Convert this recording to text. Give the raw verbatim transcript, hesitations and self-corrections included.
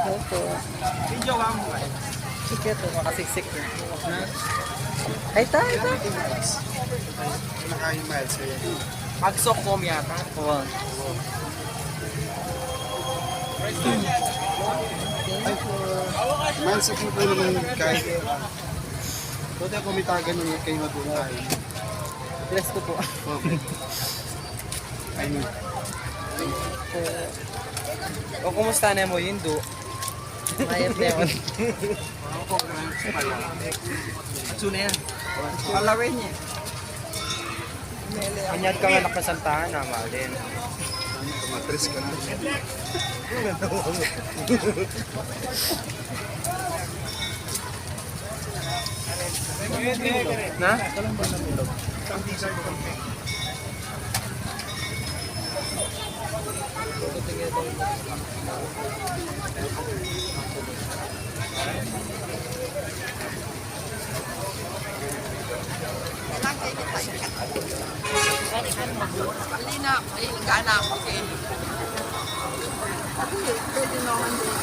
Opo. Video ka mo. Sige po. Makasiksik na. Ay, tayo, tayo. Nakahimal sa'yo. Pagsokom yata. Wow. Thank you. Mansok mo po naman kahit. Buti kumitagan ng kayo mabuhay. Bless ko po. Okay. Ayun. O, kumusta na mo, Indo? Mayat na yun. Atsu na yan. Palawin niya. Anyad ka nga nakasantahan, ah, Malin. Tumatris ka na. Na? Hindi na, ay, gana ako, eh. Pwede naman din.